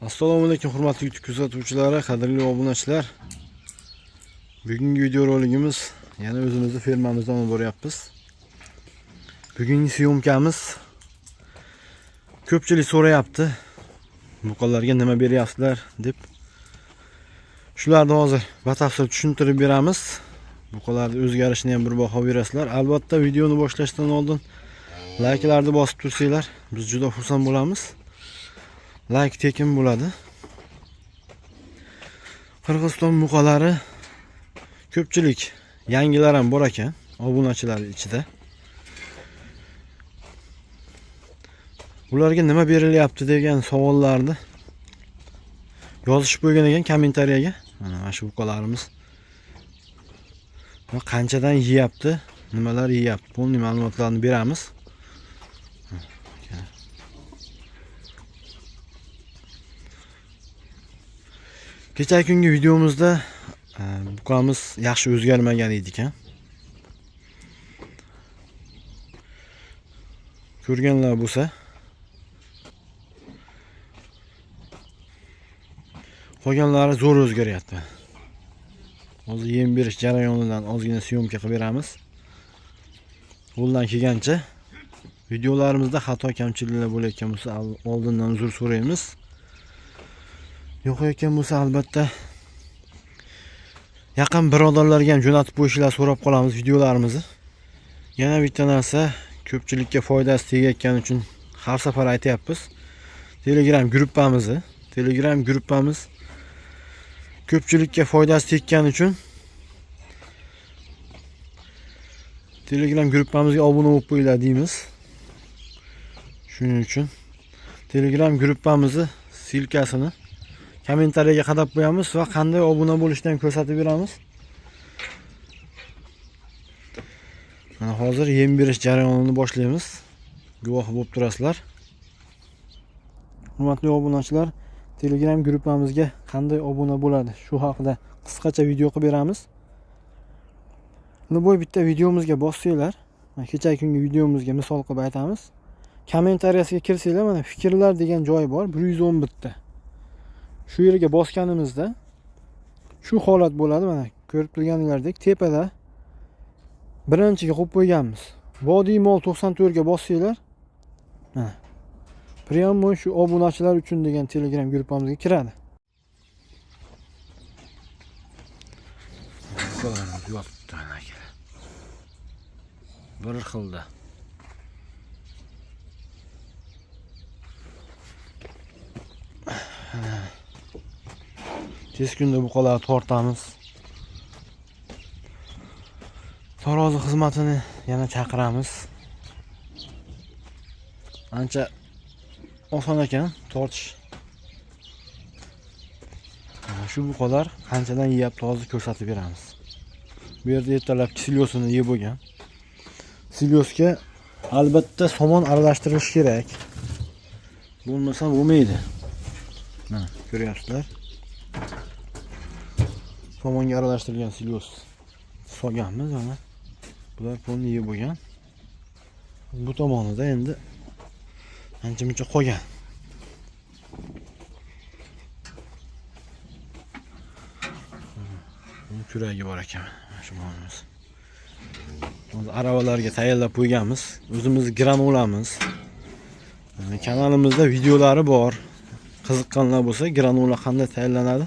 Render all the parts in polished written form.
Assalomu alaykum hurmatli YouTube kuzatuvchilari, qadrli obunachilar. Bugungi videorolikimiz yana o'zimizni fermamizdan olib boryapmiz. Bugungi syomkamiz ko'pchilik so'rayapti. Buqalarga nima beryapsizlar deb. Shularni hozir batafsil tushuntirib beramiz. Buqalarni o'zgarishini ham bir baho berasizlar. Albatta videoni boshlashdan oldin layklarni bosib tursanglar, biz juda xursand bo'lamiz. Layk tekin bo'ladi. Qirg'iziston buqalari ko'pchilik yangilar ham bor ekan obunachilar ichida. Ularga nima berilyapti degan savollarni yozishib qo'ygan ekan kommentariyaga. Mana shu buqalarimiz va qanchadan yeyapti, nimalar yeyapti, полный ma'lumotlarni beramiz. Kecha kungi videomizda buqamiz yaxshi o'zgarmagan edi ekan. Ko'rganlar bo'lsa, qolganlari zo'r o'zgaryapti. Hozir yem berish jarayonidan ozgina syomka qilib beramiz. Qo'ldan kelgancha videolarimizda xato kamchiliklar bo'layotgan bo'lsa, oldindan uzr so'raymiz. Yo'qayotgan bo'lsa albatta yaqin birodarlarga ham jo'natib qo'yishlarini so'rab qolamiz videolarimizni. Yana bitta narsa ko'pchilikka foydasi tegayotgani uchun har safar aytyapmiz. Telegram gruppamizni, Telegram gruppamiz ko'pchilikka foydasi tekkani uchun Telegram gruppamizga obuna bo'lib qo'yinglar deymiz. Shuning uchun Telegram gruppamizni silkasini kommentariyaga qadab qo'yamiz va qanday obuna bo'lishni ham ko'rsatib beramiz. Mana hozir yem berish jarayonini boshlaymiz. Guvoh bo'lib turasizlar. Hurmatli obunachilar, Telegram gruppamizga qanday obuna bo'ladi? Shu haqida qisqacha video qilib beramiz. Любой bitta videomizga bossanglar, mana kecha kungi videomizga misol qilib aytamiz. Kommentariyasiga kirsanglar, mana fikrlar degan joyi bor, 111 ta. Shu yerga bosganimizda shu holat bo'ladi. Mana ko'rib turganingizdek tepada birinchiga qo'yib qo'yganmiz. Vodiy mol 94 ga bossanglar, mana prямо shu obunachilar uchun degan Telegram gruppamizga kiradi. Buqalarimiz yotibdi mana akalar. Bir xilda. Tez kunda buqalarni tortamiz. Tarozi xizmatini yana chaqiramiz. Ancha oson ekan tortish. Mana shu buqalar qanchadan yeyapti hozir ko'rsatib beramiz. Bu yerda ertalab silyosini yeb bo'lgan. Silyosga albatta somon aralashtirish kerak. Bo'lmasa bo'lmaydi. Mana ko'ryapsizlar. Somonga aralashtirilgan silyos solganmiz mana. Bular polni yeb bo'lgan. Bu tomonida endi ancha muncha qolgan. Buni kuragi bor ekan mana shu molimiz. Hozir aravalarga tayyorlab qo'yganmiz. O'zimiz granulamiz. Kanalimizda videolari bor. Qiziqqanlar bo'lsa, granula qanday tayyorlanadi?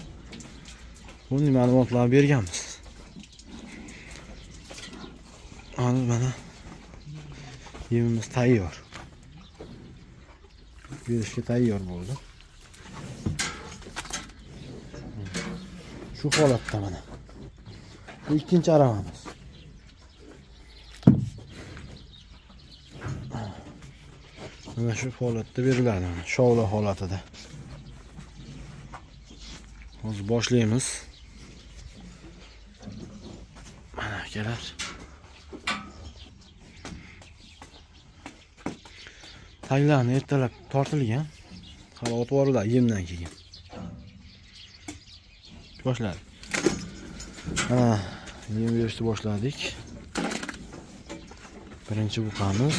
Buning ma'lumotlarini berganmiz. Mana yemimiz tayyor. Berishga tayyor bo'ldi. Shu holatda mana. Bu ikkinchi aravamiz. Mana shu holatda beriladi, mana shovla holatida. Hozir boshlaymiz. Mana akalar. Taglarni ertalab tortilgan. Hali otib yuboriladi yemdan keyin. Boshladik. Mana yem berishni boshladik. Birinchi buqamiz.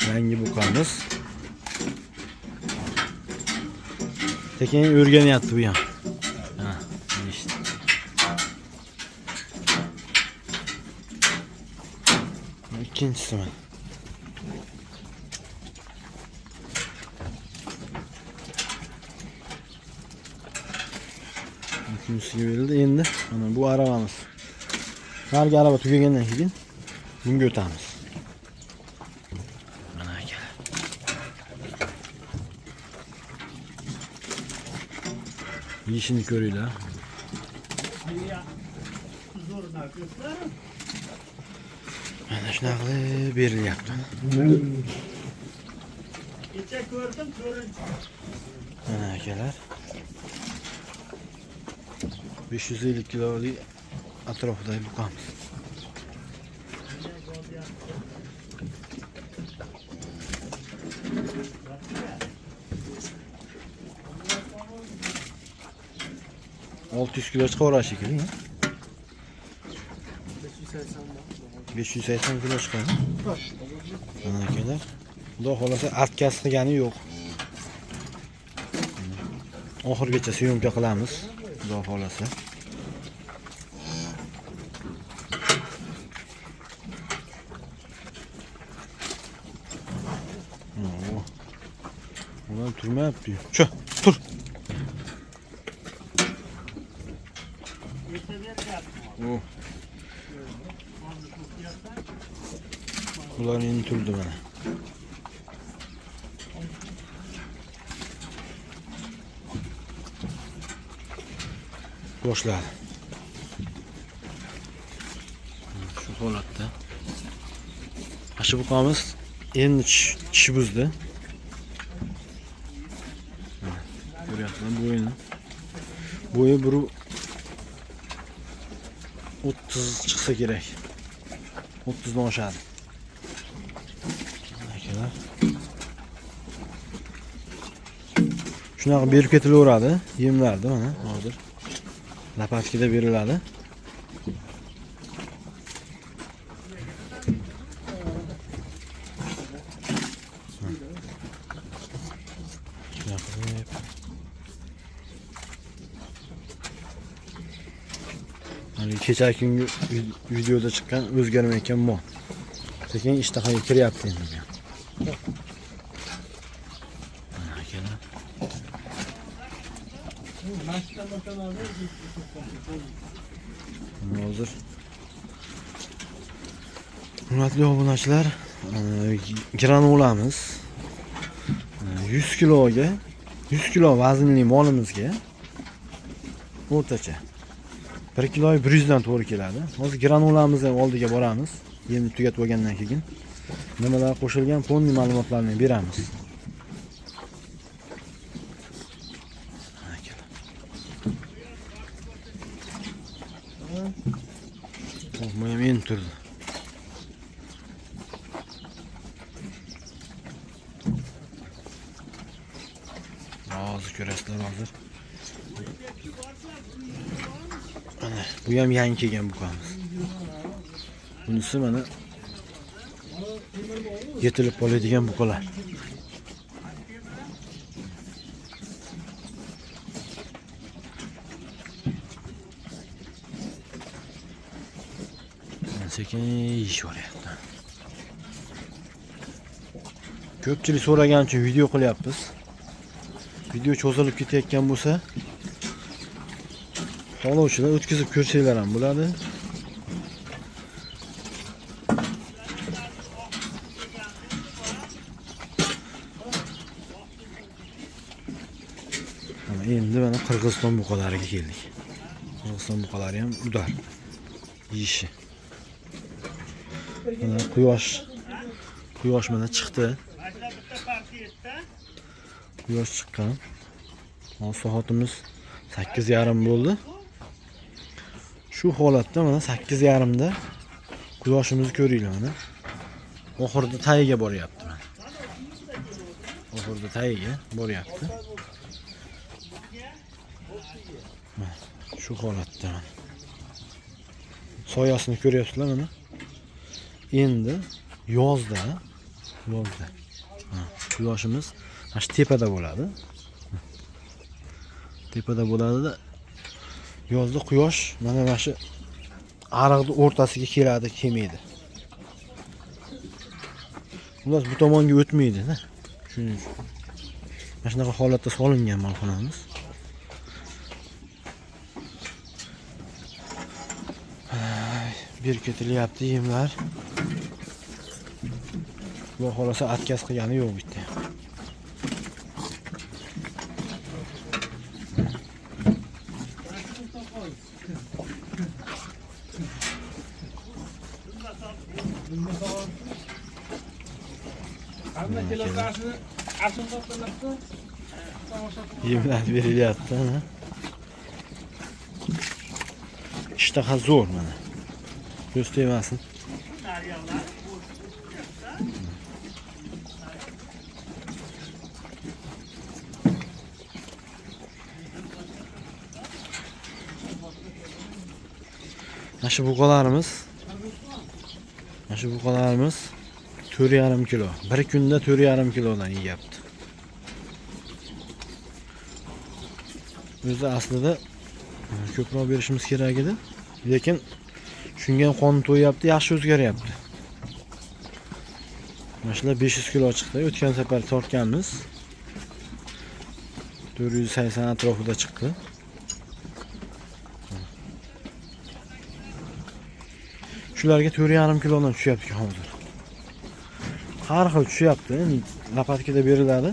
Yangi buqamiz. Sekin o'rganyapti bu ham. Ha, yeyishni. Bu ikkinchisi mana. Uchinchisiga berildi. Endi mana bu aravamiz. Narigi arava tugagandan keyin bunga o'tamiz. Mana akalar. Yeyishini ko'ringlar. Mana shunaqa qilib berilyapti. Kecha ko'rdim, to'rtinchi. Mana akalar. 550 kilolik atrofidagi buqamiz. ...600 kilo chiqaveradi shekilli. 580 kilo chiqadi. Mana akalar. Xudo xohlasa отказ qilgani yo'q. Oxirigacha съёмка qilamiz, Xudo xohlasa. Oo. Ulan turmayapti. Chu, tur. Erta beryapti. Oh. Bular endi turdi mana. Boshladi. Shu holatda. Mana shu buqamiz endi tish buzdi. Mana, ko'ryapsizlar bo'yini. Bo'yi 1.30 chiqsa kerak. 30 dan oshadi. Akalar. Shunaqa berib ketilaveradi yemlarni mana hozir. Лопатка da beriladi. Shunaqa qilib. Haligi kechagi kungi videoda chiqqan o'zgarmayotgan mol. Sekin ishtahaga kiryapti endi bu ham. Mana akalar. Mashina Mana hozir hurmatli obunachilar, granulamiz 100 kiloga, 100 kilo vaznli molimizga o'rtacha 1 kilo 100 dan to'g'ri keladi. Hozir granulamizni oldiga boramiz. Yemni tugatib bo'lgandan keyin nimalar qo'shilgan полный ma'lumotlarni beramiz. Mana akalar. Oh, bu ham endi turdi. Hozir ko'rasizlar hozir. Mana bu ham yangi kelgan buqamiz. Bunisi mana yetilib qoladigan buqalar. Mana sekin yeyishyapti. Ko'pchilik so'ragan uchun video qilyapmiz. Video cho'zilib ketayotgan bo'lsa, xohlovchilar o'tkazib ko'rsanglar ham bo'ladi. Mana endi mana Qirg'iziston buqalariga keldik. Qirg'iziston buqalari ham удар yeyishi. Mana quyosh mana chiqdi. Mashina bitta partiyada. Quyosh chiqqan. Hozir soatimiz 8:30 bo'ldi. Shu holatda mana 8:30 da quyoshimizni ko'ringlar mana. Oxirida tagiga boryapti mana. Oxirida tagiga boryapti. Mana shu holatda mana. Soyasini ko'ryapsizlar mana. Endi yozda ha, quyoshimiz mana shu tepada bo'ladi. Tepada bo'ladida. Yozda quyosh mana shu ariqni o'rtasiga keladi, kelmaydi. Xullas bu tomonga o'tmaydi-da. Shuning uchun. Mana shunaqa holatda solingan molxonamiz. Berkitilyapti yemlar. Xudo xohlasa atkaz qilgani yo'q bitta. Hamma kilosini ashunda qilibdi. Tomosha qilib. Yemlar berilyapti. Ha. Ishtaha zo'r mana. Ko'z tegmasin. Naryoqlari bo'sh. Mana shu buqalarimiz. Mana shu buqalarimiz 4,5 kilo. Bir kunda 4,5 kilodan yeyapti. O'zi aslida ko'proq berishimiz kerak edi. Lekin shunga ham qon to'yapti, yaxshi o'zgaryapti. Mana shular 500 kilo chiqdi. O'tgan safar tortganmiz. 480 atrofida chiqdi. Shularga 4,5 kilodan tushyapti hozir. Har xil tushyapti. Endi lapatkada beriladi.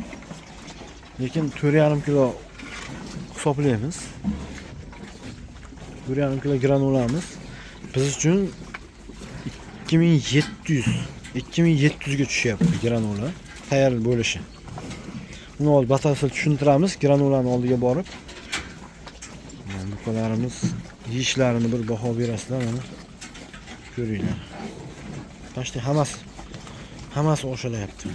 Lekin 4,5 kilo hisoblaymiz. 4,5 kilo granulamiz. Biz uchun 2700 ga tushyapti granula tayyor bo'lishi. Uni hozir batafsil tushuntiramiz granulani oldiga borib. Mana buqalarimiz yeyishlarini bir baho berasizlar mana. Ko'ringlar. Почти hammasi oshilyapti.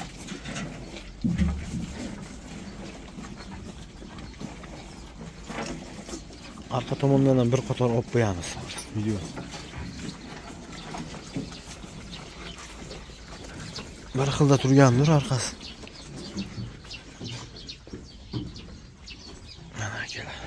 Arqa tomondan ham bir qator olib qo'yamiz video. Bir xilda turgandir orqasi. Mana akalar.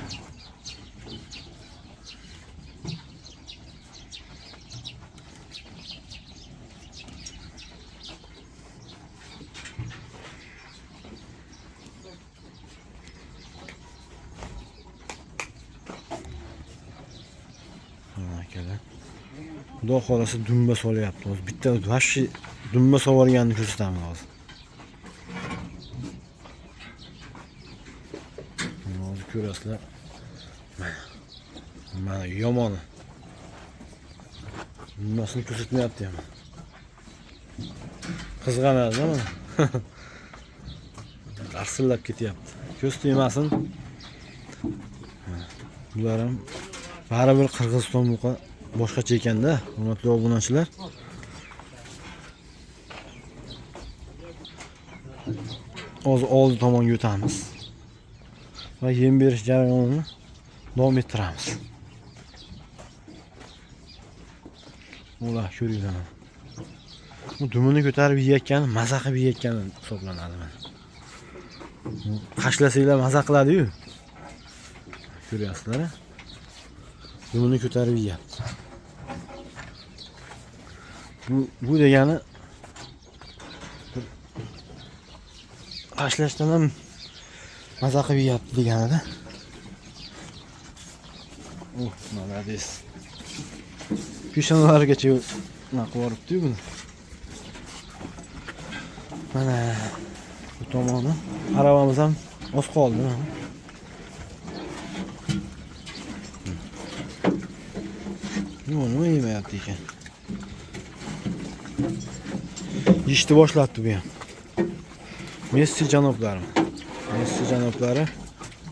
Mana akalar. Xudo xohlasa dumba solyapti hozir. Bitta vashshi dumba sovorganini ko'rsatamiz hozir. Mana hozir ko'rasizlar. Mana. Mana yomoni. Dumbasini ko'rsatmayapti ham. Qizg'anadi mana. Arsillab ketyapti. Ko'z tegmasin. Bular ham baribir Qirg'iziston buqa boshqacha ekanda, hurmatli obunachilar. Hozir oldi tomonga o'tamiz va yem berish jarayonini davom ettiramiz. Ular ko'ringlar. Bu dumini ko'tarib yeyotgani, maza qilib yeyotgani hisoblanadi mana. Qashlasanglar maza qiladi-yu. Ko'ryapsizlar-a? Dumini ko'tarib yeyapti. Bu degani qashlashdan ham maza qilib yeyapti deganida. Oh, молодец. Peshonalarigacha nima qilib yuboribdi-yu buni. Mana bu tomoni aravamiz ham oz qoldi. Nima yemayapti ekan? Yeyishni boshlatdi bu ham. Messi janoblari. Messi janoblari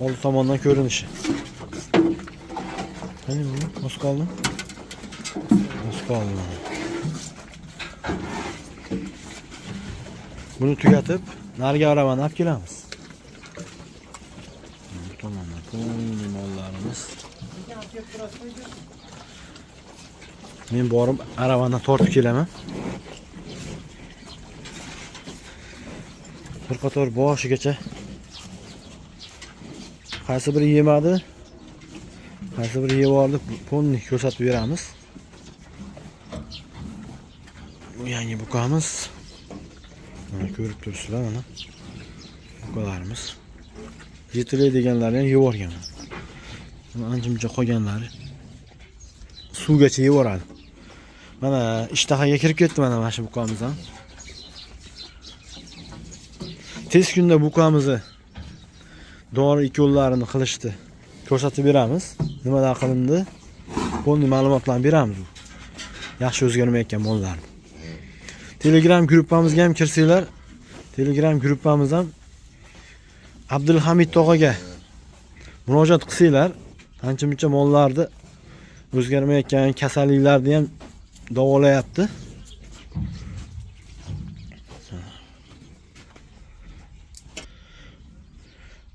oldi tomondan ko'rinishi. Qani bu? Oz qoldi. Oz qoldi mana. Buni tugatib, narigi aravani olib kelamiz. Bu tomondan polniy mollarimiz. Men borib aravani tortib kelaman. Bir qator boshigacha Qaysi biri yemadi, qaysi biri yevordi, полный ko'rsatib beramiz. Bu yangi bukamiz. Mana ko'rib turibsizlar, mana bukalarimiz. Yetilay deganlari ham yevorgan. Mana ancha muncha qolganlari suvgacha yevoradi. Mana ishtahaga kirib ketdi mana shu bukamiz ham. Tez kunda bukamizni dori ukollarini qilishdi. Ko'rsatib beramiz. Nimalar qilindi? Полный ma'lumotlarni beramiz. Yaxshi o'zgarmayotgan mollarni. Telegram gruppamizga ham kirsanglar, Telegram gruppamiz ham Abdulhamid tog'aga murojaat qilsanglar, ancha muncha mollarni o'zgarmayotgan kasalliklarni ham davolayapti.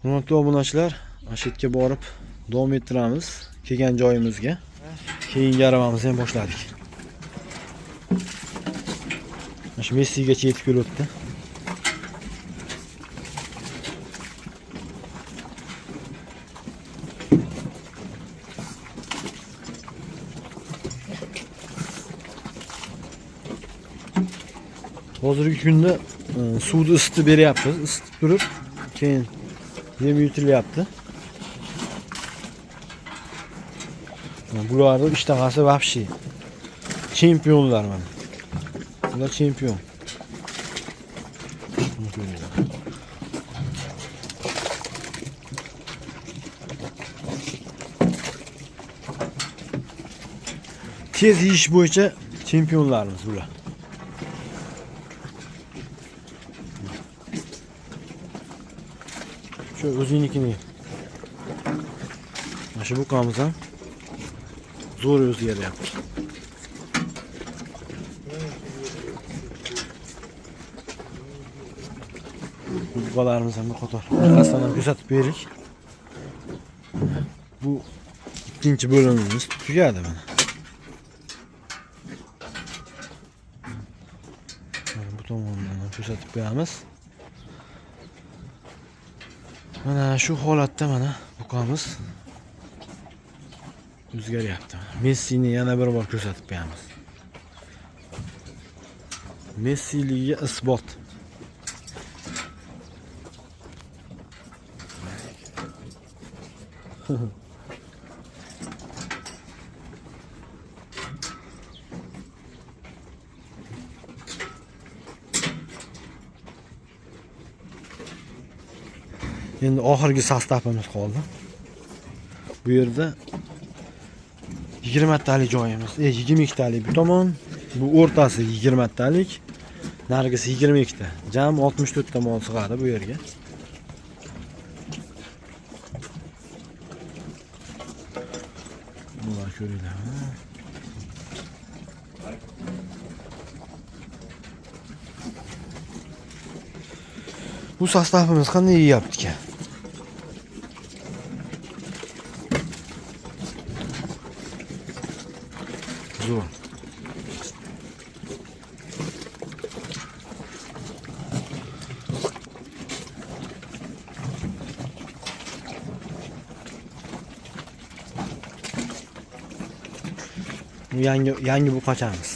Hurmatli obunachilar, mana shu yerga borib davom ettiramiz kelgan joyimizga. Keyingi aravamizni ham boshladik. Mana shu Messigacha yetib kelibdi. Hozirgi kunda suvni isitib beryapmiz. Isitib turib, keyin yem yutilyapti. Mana bularni ishtahasi вообще chempionlar mana. Bular chempion. Buni ko'ringlar. Tez yeyish bo'yicha chempionlarimiz bular. Shu o'zingnikini ye. Mana shu bukamiz ham zo'r o'zgaryapti. Bu buqalarimiz ham bir qator. Orqasidan ham ko'rsatib berdik. Bu ikkinchi bo'limimiz tugadi mana. Mana bu tomondan ham ko'rsatib qo'yamiz. Mana shu holatda mana buqamiz o'zgaryapti. Messini yana bir bor ko'rsatib qo'yamiz. Messiligiga isbot. Endi oxirgi состав imiz qoldi. Bu yerda 20 talik joyimiz, 22 talik bu tomon, bu o'rtasi 20 talik, narigisi 22 ta. Jami 64 ta mol sig'adi bu yerga. Bular ko'ringlar. Ha. Bu состав imiz qanday yeyapti ekan? Zo'r. Bu yangi buqachamiz.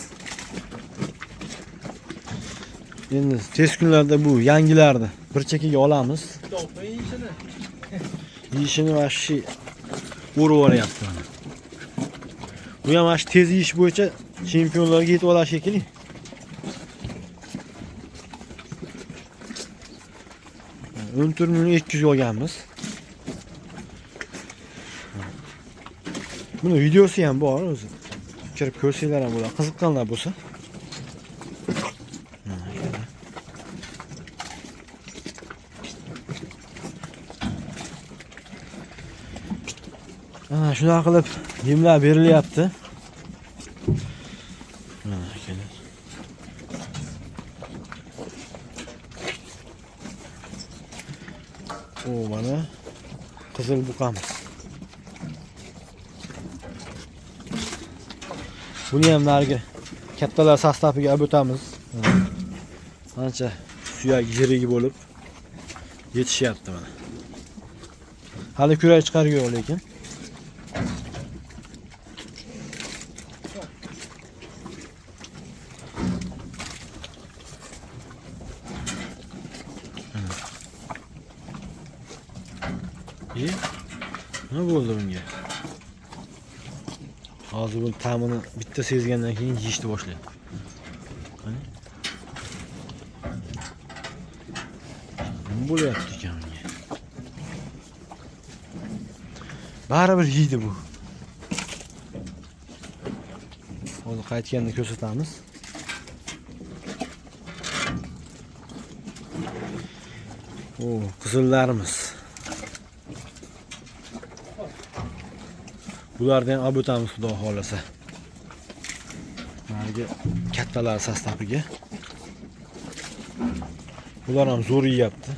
Endi tez kunlarda bu yangilarni bir chekkaga olamiz. Yeyishini вообще urib yuboryapti mana. Bu ham mana shu tez yeyish bo'yicha chempionlarga yetib oladi shekilli. 14 200 olganmiz. Buni videosi ham bor o'zi. Kirib ko'rsanglar ham bo'ladi. Qiziqqanlar bo'lsa. Mana shunday. Ana shunaqa qilib yemlar berilyapti. Mana akalar. U mana qizil buqamiz. Buni ham narigi kattalar состав iga olib o'tamiz. Mana. Ancha suyak yirigi bo'lib yetishyapti mana. Hali kurak chiqargi yo'q lekin. E, nima bo'ldi bunga? Hozir bu ta'mini bitta sezgandan keyin yeyishni boshlaydi. Qani? Nima bo'lyapti ekan bunga? Baribir yeydi bu. Hozir qaytganda ko'rsatamiz. O, qizillarimiz. Bularni ham olib o'tamiz xudo xohlasa. Narigi kattalar sostafiga. Bular ham zo'r yeyapti.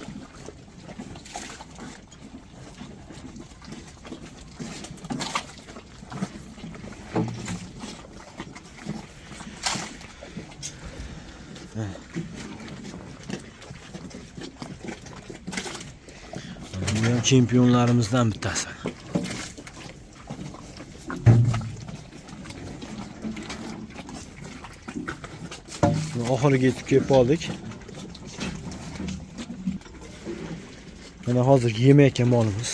Bu ham chempionlarimizdan bittasi. Oxiriga yetib kelib qoldik. Mana hozir yemayotgan molimiz.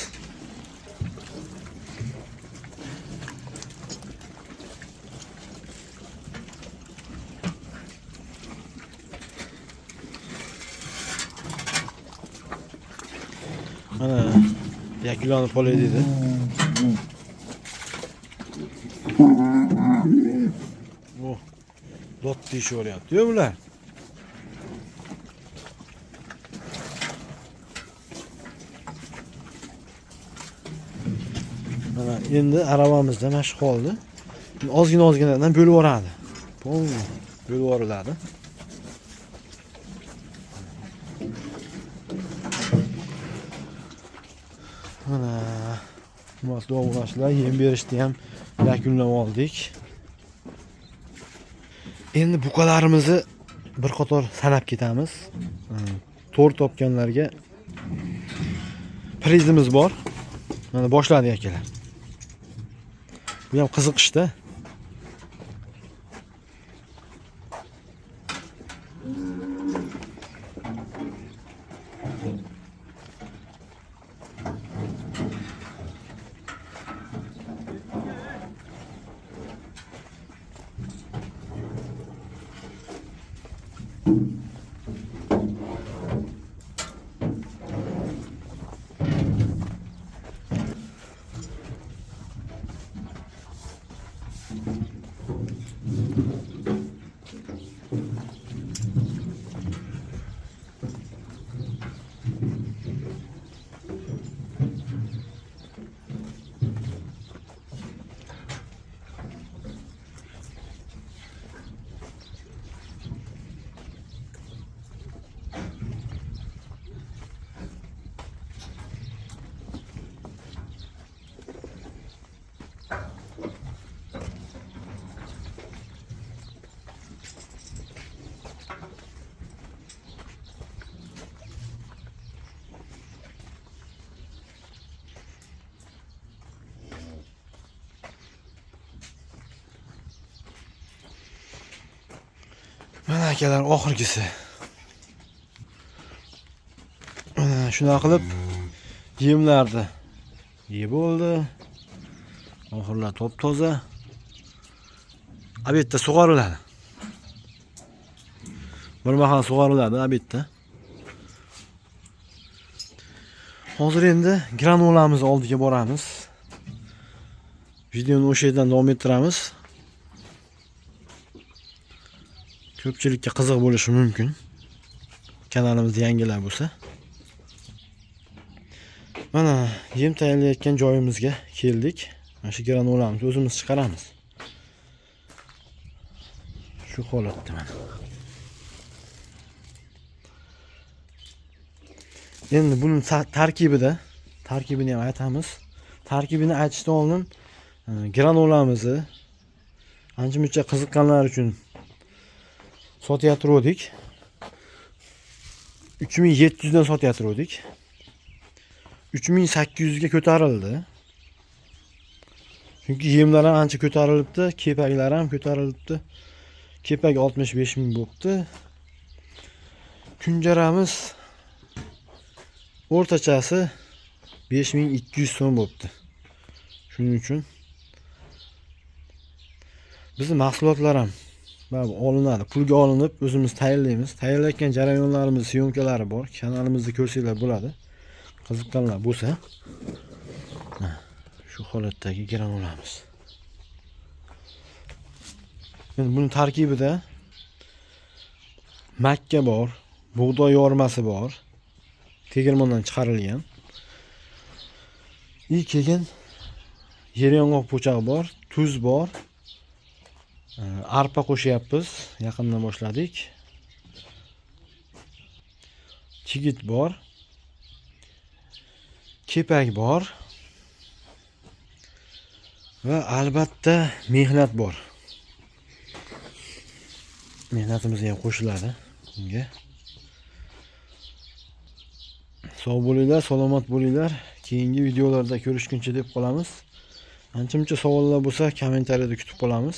Mana yakunlanib qolay dedi. Oh, dot deyishyapti-yu bular. Mana endi aravamizda mana shu qoldi. Ozgina ozginadan bo'lib yuboradi. Polni bo'lib yuboriladi. Mana hurmatli obunachilar, yem berishni ham yakunlab oldik. Endi buqalarimizni bir qator sanab ketamiz. To'rt topganlarga prizimiz bor. Mana boshladik akalar. Bu ham qiziq ishda. Mana akalar oxirgisi. Mana shunaqa qilib yemlarni yeb bo'ldi. Oxirlar top-toza. Obedda sug'oriladi. Bir mahal sug'oriladi obedda. Hozir endi granulamiz oldiga boramiz. Videoni o'sha yerdan davom ettiramiz. Ko'pchilikka qiziq bo'lishi mumkin. Kanalimizda yangilar bo'lsa. Mana yem tayyorlayotgan joyimizga keldik. Mana shu granulamizni o'zimiz chiqaramiz. Shu holatda mana. Endi buning tarkibini ham aytamiz. Tarkibini aytishdan oldin granulamizni ancha-muncha qiziqqanlar uchun sotayotirdik. 3700 dan sotayotirdik. 3800 ga ko'tarildi. Chunki yemlar ham ancha ko'tarilibdi, kepaklar ham ko'tarilibdi. Kepak 65 ming bo'pti. Kunjaramiz o'rtachasi 5200 so'm bo'pti. Shuning uchun bizni mahsulotlar ham baribir olinadi, pulga olinib o'zimiz tayyorlaymiz. Tayyorlayotgan jarayonlarimiz syomkalari bor. Kanalimizda ko'rsanglar bo'ladi. Qiziqqanlar bo'lsa, mana shu holatdagi granulamiz. Endi buni tarkibida makka bor, bug'doy yormasi bor, tegirmondan chiqarilgan. И keyin yer yong'oq po'chog'i bor, tuz bor. Arpa qo'shyapmiz, yaqindan boshladik. Chigit bor. Kepak bor. Va albatta mehnat bor. Mehnatimiz ham qo'shiladi bunga. Sog' bo'linglar, salomat bo'linglar. Keyingi videolarda ko'rishguncha deb qolamiz. Ancha-muncha savollar bo'lsa, kommentariyada kutib qolamiz.